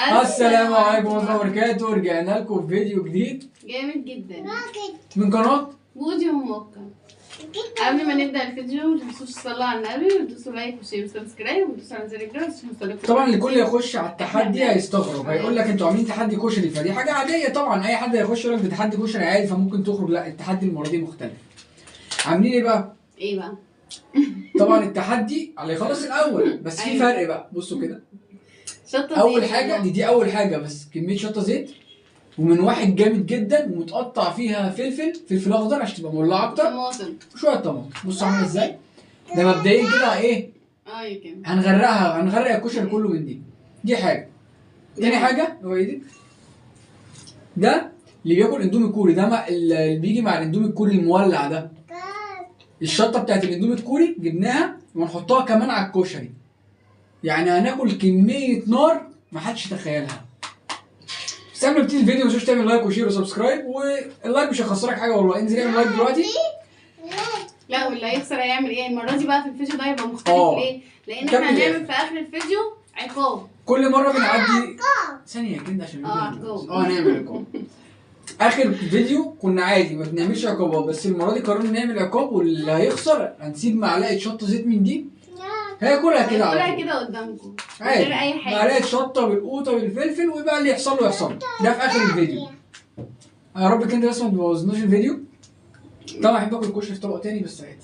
السلام عليكم ورحمة الله وبركاته. رجعنا لكم في فيديو جديد جامد جدا من قناة بودي وموكا. قبل ما نبدا الفيديو ما تنسوش تصلوا على النبي وتدوسوا like و share و subscribe وتدوسوا على زر الجرس عشان يوصلكم. طبعا الكل يخش على التحدي هيستغرب، هيقول لك انتوا عاملين تحدي كشري، فدي حاجة عادية طبعا، اي حد هيخش يقول لك ده تحدي كشري عادي فممكن تخرج. لا، التحدي المرة دي مختلف. عاملين ايه بقى؟ ايه بقى؟ طبعا التحدي على يخلص الاول، بس في فرق بقى. بصوا كده، شطه اول زيت. حاجة دي اول حاجة، بس كمية شطه زيت ومن واحد جامد جدا ومتقطع فيها فلفل اخضر عشان تبقى مولعه اكتر، طماطم وشوية طماطم. بصوا عامله ازاي. ده مبدئيا كده ايه، ايوه كده هنغرقها، هنغرق الكشري كله من دي. دي حاجة. تاني حاجة هو ايه ده اللي بياكل اندومي كوري ده، اللي بيجي مع الاندومي الكوري المولع ده، الشطه بتاعت الاندومي الكوري جبناها ونحطها كمان على الكشري. يعني هناكل كمية نار ما حدش يتخيلها. بس قبل ما نبتدي الفيديو ما تنساش تعمل like و share و subscribe، وال like مش هيخسرك حاجة والله، انزل اعمل like دلوقتي. لا، واللي هيخسر هيعمل ايه المرة دي بقى في الفيديو ده؟ هيبقى مختلف. ليه؟ لان احنا هنعمل في اخر الفيديو عقاب. كل مرة بنعدي ثانية كده عشان عقاب. هنعمل عقاب. اخر فيديو كنا عادي ما بنعملش عقابات، بس المرة دي قررنا نعمل عقاب، واللي هيخسر هنسيب معلقه شطه زيت من دي هياكلها كده على هياكلها طول كده قدامكم عادي، غير اي حاجة. معلقه شطه بالقوطه بالفلفل، ويبقى اللي يحصل له يحصل له. ده في اخر الفيديو. يا رب كده بس ما تبوظناش الفيديو. طبعا احب اكل كشري في طبق تاني بس عادي.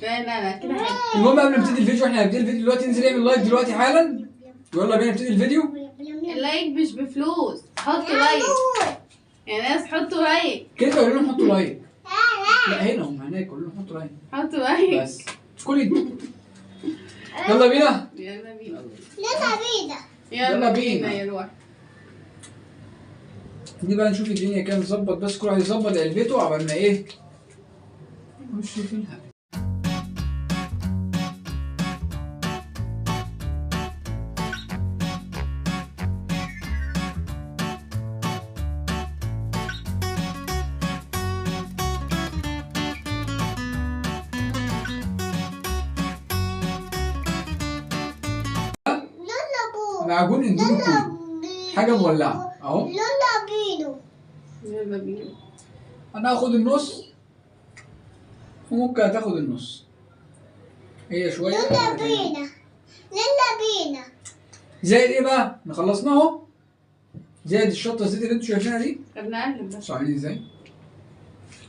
لا لا لا كده حلو. المهم قبل ما نبتدي الفيديو، احنا هنبتدي الفيديو دلوقتي، انزل اعمل like دلوقتي حالا، ويلا بينا نبتدي الفيديو. ال like مش بفلوس، حطوا like يا ناس، حطوا like كده قولوا لهم حطوا like. لا هنا هم هناك، قولوا لهم حطوا like حطوا like بس. كل يلا بينا يلا بينا يلا بينا يا روح. دي بقى نشوف الدنيا كده نظبط، بس كل واحد يظبط علبته عقبال ما ايه نخش في الهبل. معجون اندومي كوري، حاجة مولعه اهو. يلا بينا. انا هاخد النص وممكن هتاخد النص، هي شوية. يلا بينا يلا بينا. زائد ايه بقى؟ احنا خلصناه اهو، زائد الشطه الزيت اللي انتوا شايفينها دي. طب نقلب بس. بصوا عاملين ازاي.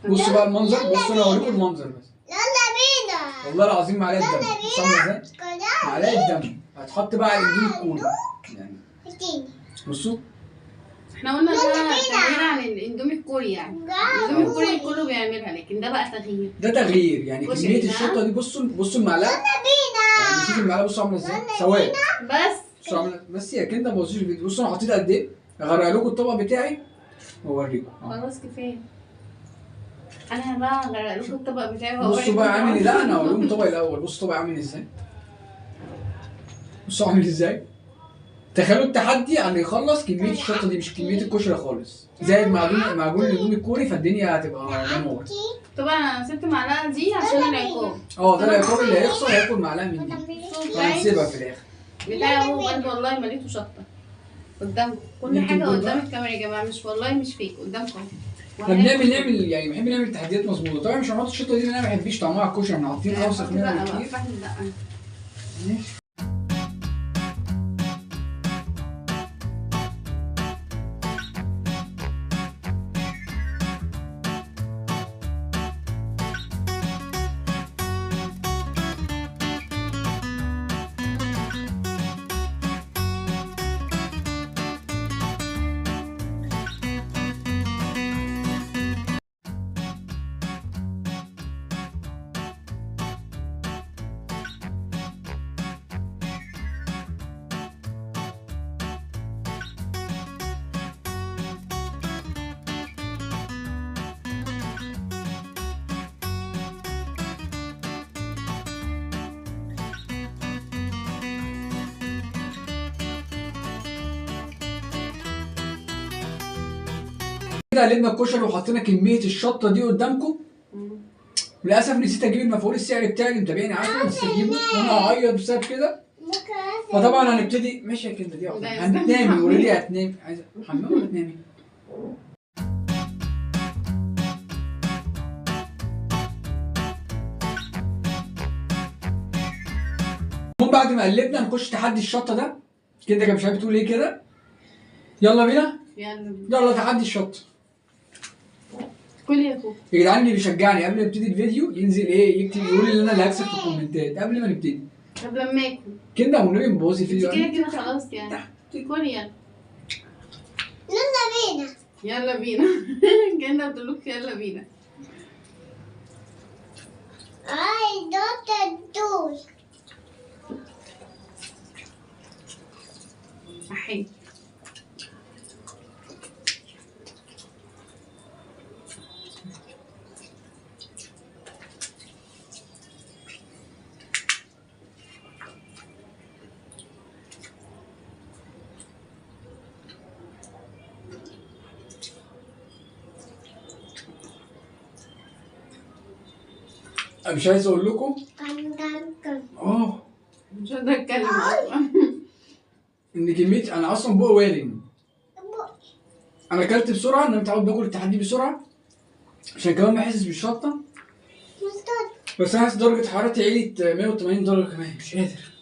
بصوا بقى المنظر، بصوا انا هوريكم المنظر بس. يلا بينا والله العظيم معلقه دم. بصوا عامله ازاي، معلقه دم هتحط بقى على الاندومي الكوري يعني. بصوا احنا قلنا ده تغيير عن الاندومي الكوري، يعني الاندومي الكوري كله بيعملها، لكن ده بقى تغيير. ده تغيير يعني كمية الشطه دي. بصوا بصوا المعلقة يعني، شوفوا المعلقة، بصوا عامله ازاي سواد بس. بصوا عامله بس يا كده ما بوظوش الفيديو. بصوا انا حطيت قد ايه، اغرق لكم الطبق بتاعي واوريكم. خلاص كفاية، انا بقى اغرق لكم الطبق بتاعي واوريكم. بصوا بقى عامل ايه. لا انا هوريكم الطبق الاول. بصوا الطبق عامل ازاي، بصوا عامل ازاي. تخيلوا التحدي على اللي يخلص كمية الشطه دي، مش كمية الكشري خالص، زائد معجون الاندومي الكوري، فالدنيا هتبقى دمار. طبعا انا سبت معلقه دي عشان العقاب. ده العقاب، اللي هيخسر هياكل معلقه من دي، هنسيبها في الاخر. بتاعي اهو برضه والله مليته شطه قدامكم، كل حاجة قدام الكاميرا يا جماعة، مش والله مش فيك، قدامكم. احنا بنعمل يعني بنحب نعمل تحديات مظبوطة. طبعا مش هنحط الشطه دي لان انا ما بحبش طعمها على الكشري، احنا حاطين اوسخ منها بكتير. ماشي. كده قلبنا الكشري وحطينا كمية الشطه دي قدامكم. للاسف نسيت اجيب المفعول السعري بتاعي اللي متابعيني عارفه، نسيت اجيبه وانا هعيط بسبب كده. فطبعا هنبتدي. ماشي يا كندا، دي واحدة هتنامي already، هتنامي. عايزه حمام ولا تنامي؟ المهم بعد ما قلبنا نخش تحدي الشطه ده. كده كان مش عارف بتقول ايه كده. يلا بينا، يلا تحدي الشطه. كل يا كوكو. يا جدعان اللي بيشجعني قبل ما نبتدي الفيديو ينزل ايه، يكتب يقول ان انا اللي هكسب في الكومنتات قبل ما نبتدي. طب لما اكل كده والنبي مبوظي الفيديو كده كده خلاص يعني. كل يلا. يلا بينا، يلا بينا. كده بتقول لك يلا بينا. I don't do. صحيح. مش عايز اقول لكم مش قادرة اتكلم اصلا ان كمية، انا اصلا بقي وارم. انا اكلت بسرعة، انا متعود باكل التحدي بسرعة عشان كمان ما احسش بالشطه. بس انا حاسس درجه حرارتي عليت 180 درجه كمان، مش قادر.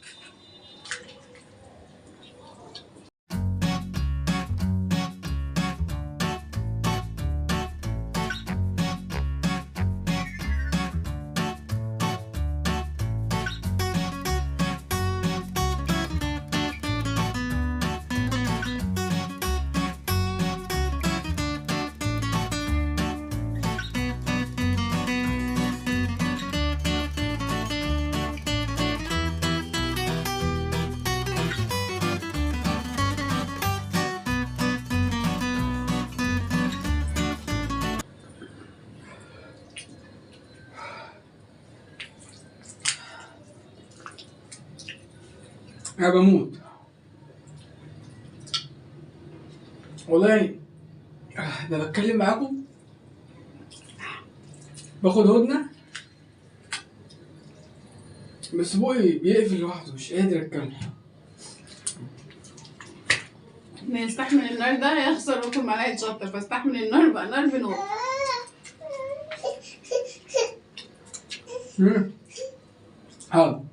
أنا بموت والله. ده بتكلم معاكم باخد هدنة بس بقي بيقفل لوحده، مش قادر اتكلم. ما يستحمل النار ده يخسر وياكل معلقة شطة، فاستحمل النار بقى، نار بنور. ها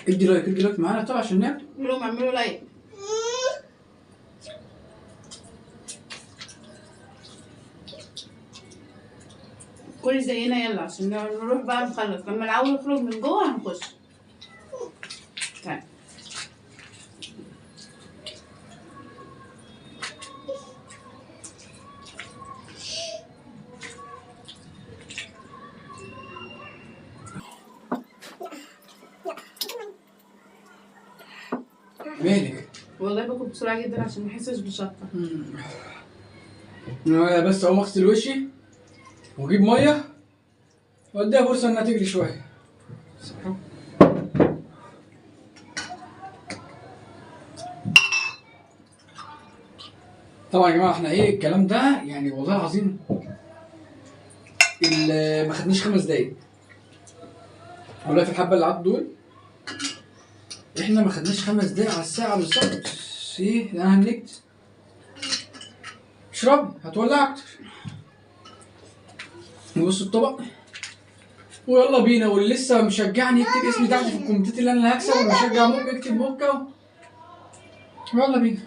ادي like، ادي like معانا طبعا عشان ناكل. قولوا اعملوا like. كل زينا يلا عشان نروح بقى نخلص. لما العو يخرج من جوه هنخش. طيب مالك؟ والله باكل بسرعة جدا عشان ما احسش بشطه. انا بس اقوم اغسل وشي واجيب مية واديها فرصة انها تجري شوية. طبعا يا جماعة احنا ايه الكلام ده يعني، والله العظيم ما خدناش 5 دقايق والله في الحبة اللي عدوا دول. احنا ما خدناش 5 دقايق على الساعة بالظبط. ايه انا هنكت. اشرب هتولع اكتر. نبص الطبق ويلا بينا. واللي لسه مشجعني يكتب اسمي تحت في الكومنتات اللي انا اللي هكسب، واللي مشجع موكا يكتب موكا. يلا بينا.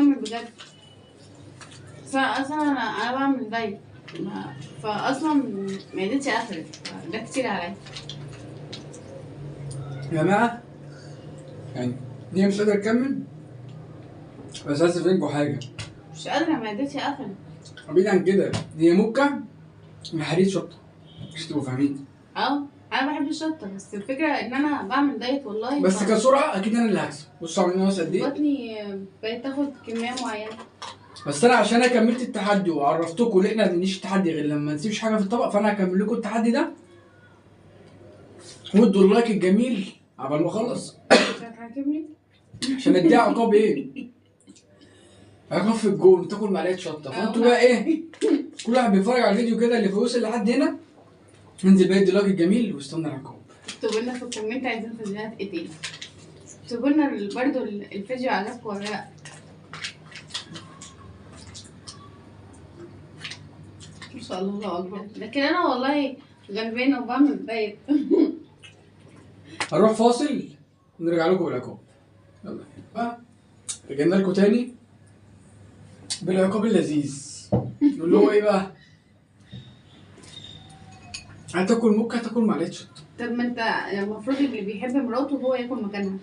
بجد. بس اصلا انا بعمل دايت، فاصلا معدتي قفلت، ده كتير عليا يا جماعة. يعني هي مش قادرة تكمل، بس عايز افهمكوا حاجة، مش قادرة، معدتي قفلت. بعيد عن كده هي موكا محاريت شطه، مش تبقوا فاهمين. اه انا بحب الشطه، بس الفكرة ان انا بعمل diet والله. بس كسرعه اكيد انا اللي هكسب. بصوا عاملين ناقص قد ايه، بطني بقيت تاخد كمية معينة. بس انا عشان انا كملت التحدي وعرفتكم ان احنا ما بننيش التحدي غير لما نسيبش حاجة في الطبق، فانا هكمل لكم التحدي ده. وادوا ال like الجميل عبال ما اخلص. مش هتحاكمني عشان اديها عقاب ايه؟ عقاب في الجون، تاكل معلقه شطه. فانتوا بقى ايه؟ كل واحد بيتفرج على الفيديو كده اللي في وصل لحد هنا، انزل بقى ادي like الجميل واستنى العقاب. اكتبوا لنا في ال comment عايزين فيديوهات ايه تاني. اكتبوا لنا برضه الفيديو عجبكم ولا لا. ما شاء الله الله اكبر. لكن انا والله غلبانه وبعمل diet. هنروح فاصل ونرجع لكم بالعقاب. يلا بقى رجعنا لكم تاني بالعقاب اللذيذ. اللي هو ايه بقى؟ هتاكل موكا، هتاكل معلقه شطه. طب ما انت المفروض اللي بيحب مراته هو ياكل مكانها.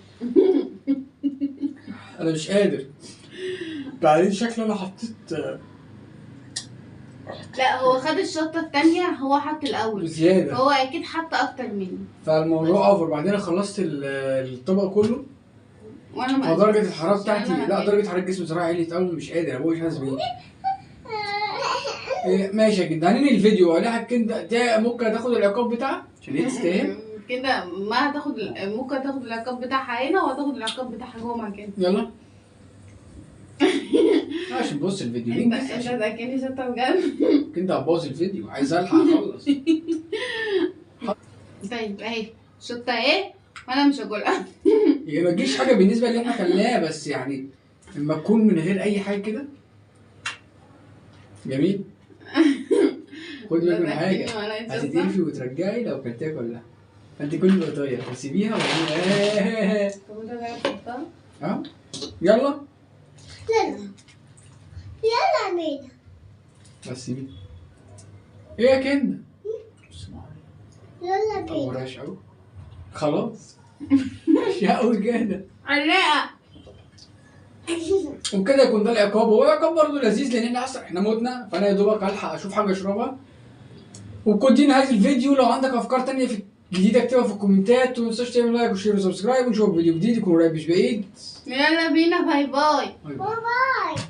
انا مش قادر. بعدين شكله انا حطيت. لا هو خد الشطه الثانية، هو حط الاول زيادة، هو اكيد حط اكتر مني، فالموضوع over. بعدين خلصت الطبق كله وانا ما درجه الحرارة بتاعتي، لا درجه حرارة جسمي بصراحة عليت قوي، مش قادر. ابوي مش حاسس بيه. إيه ماشي يا جدعان، هننهي الفيديو. عليها كده ممكن تاخد العقاب بتاعها عشان هي تستاهل كده. ما هتاخد ممكن تاخد العقاب بتاعها هنا، وهتاخد العقاب بتاعها جوه مع كده. يلا عشان بص الفيديو. انت هتاكلني شطه بجد؟ كده هتبوظ الفيديو، عايز الحق اخلص. طيب اهي شطه اهي، وانا مش هاكلها. هي ما تجيش حاجة بالنسبة اللي احنا كلناها، بس يعني لما تكون من غير اي حاجة كده جميل. خد بالك من حاجة، هتتقفي وترجعي لو كلتيها كلها. انت كل بطايه وسيبيها. طب انت هتعرف تحطها؟ اه يلا يلا يلا بينا. بس سيبي. ايه يا كندا؟ يلا بينا. وراش قوي خلاص. مش قوي كده علاقة. وبكده يكون ده العقاب. هو عقاب برضه لذيذ لان احنا اصلا احنا متنا، فانا يا دوبك الحق اشوف حاجة اشربها. وكنت دي نهاية الفيديو. لو عندك افكار تانية في جديدة اكتبها في الكومنتات، وما تنساش تعمل like و share و subscribe، ونشوفك فيديو جديد يكون قريب مش بعيد. يلا بينا، bye bye. bye bye.